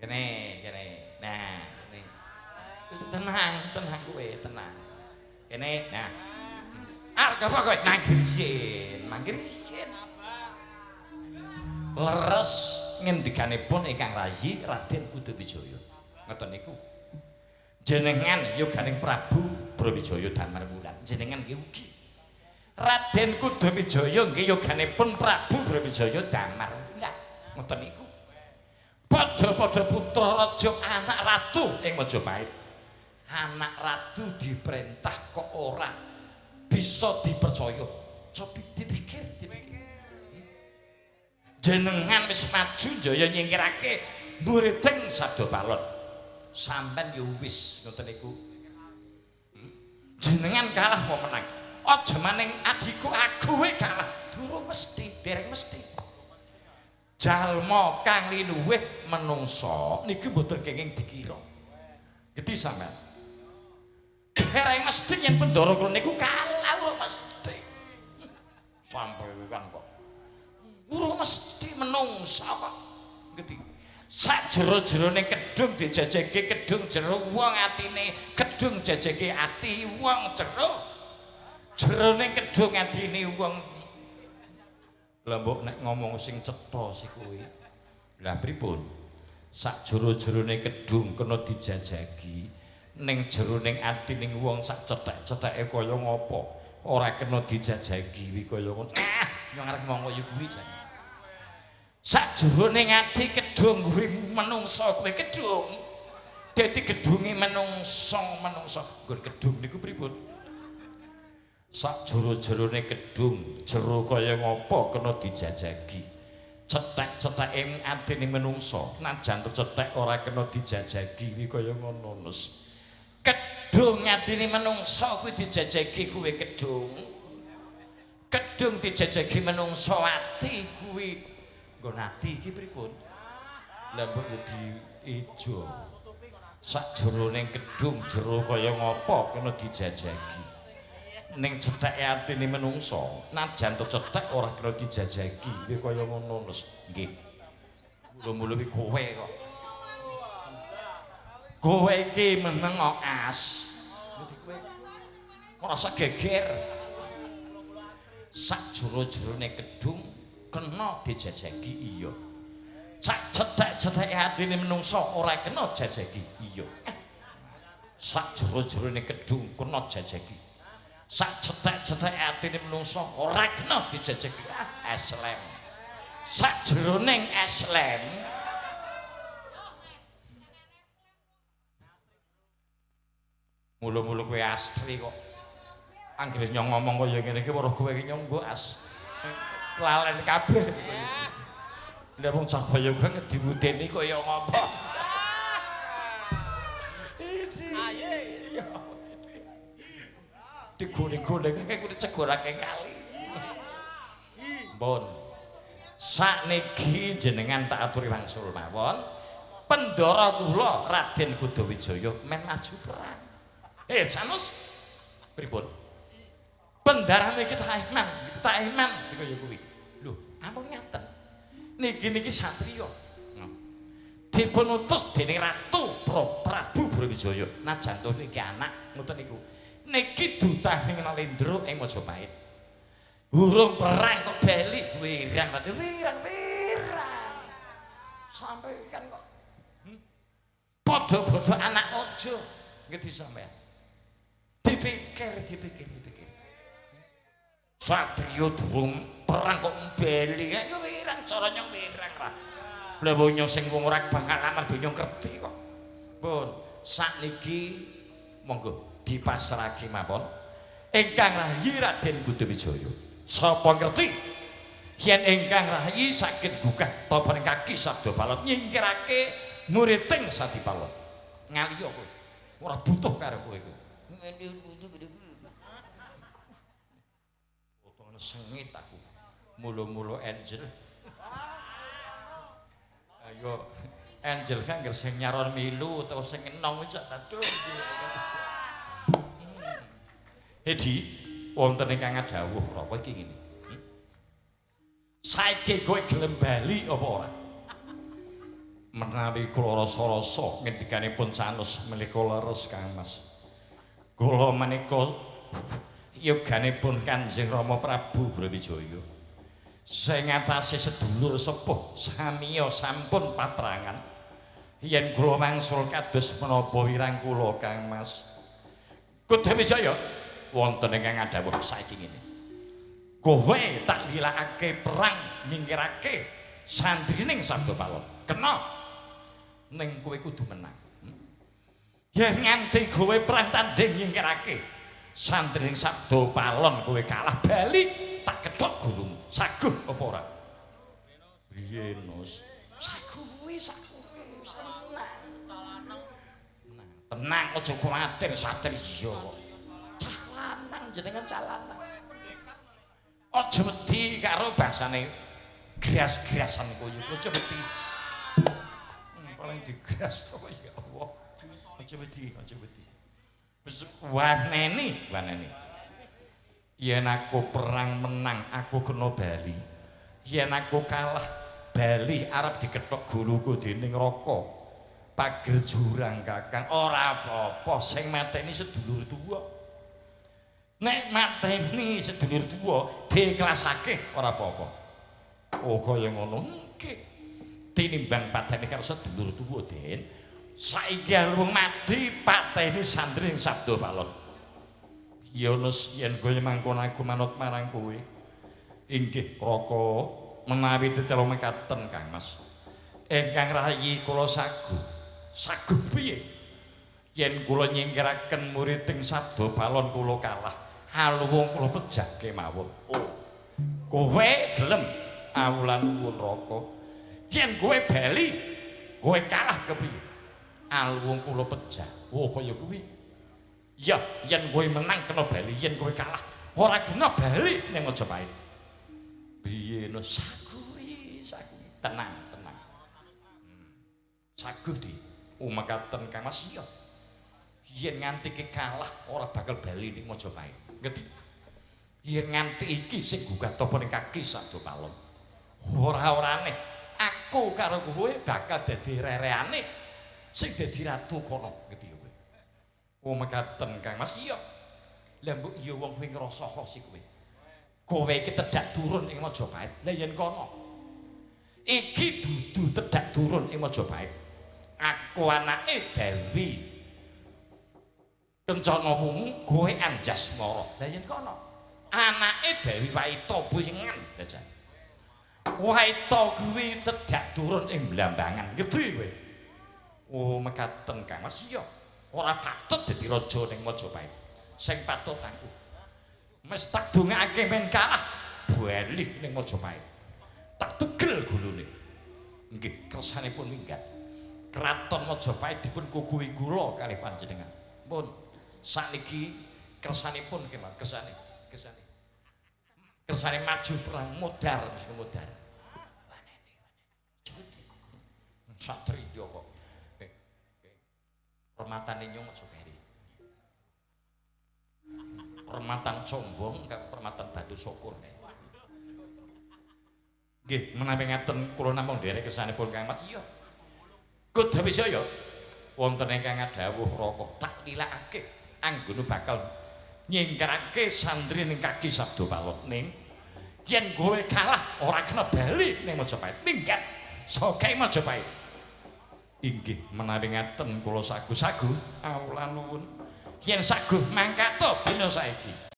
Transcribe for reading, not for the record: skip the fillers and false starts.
Kene, kene. Nah, kene. Tenang, tenang kowe, tenang. Kene, nah. Arep apa kowe? Mangkir yen, mangkir yen. Leres ngendikanipun ingkang rayi Raden Kudawijaya. Ngoten niku. Jenengan yoganing Prabu Brawijaya Damar Wulan. Jenengan nggih ugi. Raden Kudawijaya nggih yoganipun Prabu Brawijaya Damar Wulan. Ngoten niku. Padha-padha putra raja anak ratu ing Majapahit. Anak ratu diperintah kok ora bisa dipercaya. Cobi dipikir, dipikir. Jenengan wis maju jaya nyingkirake muriding Sabda Palon. Sampeyan yo wis ngoten niku. Jenengan kalah mau menang. Aja maning adhiku aku we kalah. Durung mesti, dereng mesti. Jalma kang linuwih menungsa niki mboten kenging dikira. Gedhi sampean. Dereng mesti yen Bendara kula niku kalah urung mesti. Sampeyan kok. Urung mesti menungsa kok. Gedhi. Sak jero-jerone kedung dijejeke kedung jero wong atine, kedung jejeke ati wong jero. Jerone kedung atine wong. Lah mbok nek ngomong sing cetha si kuwi. Lah pripun? Sak jero-jerone kedung kena dijajagi, ning jeroning atine wong sak cethek-cetheke kaya ngapa ora kena dijajagi kuwi kaya ngono. Ah, nyong arep ngomong kaya kuwi jan. Sak jerone ati kedung kuwi menungsa kuwi kedung. Dadi gedunge menungsa menungsa. Nggon kedung niku pripun? Sak jero-jerone kedung jero kaya ngapa kena dijajagi. Cethek-cetheke atine menungsa najan cethek ora kena dijajagi kuwi kaya ngono nus. Kedung atine menungsa kuwi dijajagi kuwi kedung. Kedung dijajagi menungsa ati kuwi. Nggon ati iki pripun? Lah mbok yo diijo. Sak jerone kedung jero kaya ngapa kena dijajagi. Ning cetheke atine menungsa, najan cethek ora kena dijajagi, kuwi kaya ngono nus. Nggih. Mula-mula kuwi kowe kok. Kowe iki meneng kok as. Dadi kowe ora usah geger. Sak jero-jerone kedung kena dijajagi iya. Sak cethek-cetheke atine menungsa ora kena jajagi iya. Sak jero-jerone kedung kena jajagi. Sak cethek-cetheke atine menungsa ora kena dijajagi. Ah, eslem. Sak jeroning eslem mula-mula kowe astri kok. Anggere nyong ngomong kaya ngene iki weruh kowe iki nyong mbok as klalen kabeh. Lah wong cah kaya kowe ngedi-wedeni kaya ngopo. Aye. Digone-gone kae kuwi cegorake kali. Mbon. Sakniki jenengan tak aturi wangsul mawon. Pendara kula Raden Kudawijaya men maju perang. Sanus. Pripun? Pendarane iki tak iman, tak iman kaya kuwi. Lho, ampun ngaten. Niki-niki satriya. Dipun utus dening Ratu Prabu Brawijaya. Najan to niki anak ngoten niku. Niki dutaning Nalendra ing Majapahit. Urung perang kok bali wirang tadi wirang wirang. Sampeyan kok padha-padha anak aja ngerti sampeyan. Dipikir, dipikir, dipikir. Satriya durung perang kok bali. Ya wirang cara nyong wirang ra. Lah wong sing wong ora pengalaman do nyong ngerti kok. Pun sakniki monggo dipasrahake mawon ingkang rayi Raden Kudawijaya. Sapa ngerti yen ingkang rayi saged gugah topen kaki Sabda Palon nyingkirake muriding Sadi Palon. Ngaliya kowe. Ora butuh karo kowe kuwi. Potongane sengit aku. Mula-mula Angel. Ayo Angel kan ngger sing nyaron milu utawa sing enom wis aduh. Edi wonten ingkang ngadhawuh apa iki ngene. Saiki kowe gelem bali apa ora? Menawi kula rasa-rasa ngendikanipun sanes menika leres Kang Mas. Kula menika yoganipun Kanjeng Rama Prabu Brawijaya. Sing atase sedulur sepuh samiya sampun paprangan. Yen kula wangsul kados menapa wirang kula Kang Mas. Kudawijaya wonten ingkang ngadhawuh saiki ngene. Kowe tak lilakake perang nyingkirake santrining Sabda Palon. Kena ning kowe kudu menang. Yen nganti kowe perang tanding nyingkirake santrining Sabda Palon kowe kalah bali tak kethok gurumu. Saguh apa ora? Piye, Nus? Saguh, saguh, tenang. Tenang, aja kuwatir satriya. Cah lanang jenengan cah lanang. Aja wedi karo bangsane gras-grasan koyo aja wedi. Paling digras to ya Allah. Aja wedi, aja wedi. Wis waneni, waneni. Yen aku perang menang, aku kena bali. Yen aku kalah, bali arep dikethok guruku dening Raka. Pager jurang Kakang, ora apa-apa sing mateni sedulur tuwa. Nek mateni sedulur tuwa diikhlasake ora apa-apa. Oh kaya ngono nggih. Tinimbang pateni karo sedulur tuwa, Den. Saiki wong mati pateni santri ing Sabda Palon. Ya Nus, yen kaya mangkono aku manut marang kowe. Inggih Raka, menawi tetela mekaten Kang Mas. Ingkang rayi kula saguh. Saguh piye? Yen kula nyingkiraken murid ing Sabda Palon kula kalah, aluwung kula pejah kemawon. Oh. Kowe gelem awulan nuwun Raka. Yen kowe bali, kowe kalah kepiye? Aluwung kula pejah. Oh kaya kuwi. Ya, yen kowe menang kena bali, yen kowe kalah ora kena bali ning Majapahit. Piye no saguhi, saguhi. Tenang, tenang. Saguh di umekaten Kang Mas iya. Yen nganti ki kalah ora bakal bali ning Majapahit. Ngerti? Yen nganti iki sing gugat apa ning kaki Sabda Palon. Ora-orane aku karo kowe bakal dadi rereane sing dadi ratu kono, ngerti kowe? Oh mekaten Kang Mas iya. Lah mbok iya wong kowe ngrasa sih kowe. Kowe iki tedhak turun ing Majapahit. Lah yen kono. Iki dudu tedhak turun ing Majapahit. Aku anake Dewi Kencana Wungu, kowe Anjasmara. Lah yen kono. Anake Dewi Waita Buyengan jajal. Waita kuwi tedhak turun ing Blambangan. Ngerti kowe? Oh mekaten Kang Mas iya. Ora patut dadi raja ning Majapahit. Sing patut aku. Wis tak dongakake men kalah bali ning Majapahit. Tak tugel gulune. Nggih, kersanipun minggat. Kraton Majapahit dipun kukuhi kula kalih panjenengan. Pun sakniki kersanipun kemawon, kersane, kersane. Kersane maju perang modar mesti modar. Wanene, wanene. Satriya kok. Permatane nyong aja keri. Permatan combong karo permatan batu syukur. Nggih, menawi ngaten kula namung nderek kesanipun Kang Mas. Iya. Kudawijaya wonten ingkang ngadhawuh Raka tak lilakake anggone bakal nyingkirake santri ning kaki Sabda Palon. Ning yen kowe kalah ora kena bali ning Majapahit. Minggat saka Majapahit. Inggih menawi ngaten kula sagu-sagu awulan nuwun. Yen saguh mangkat dina saiki.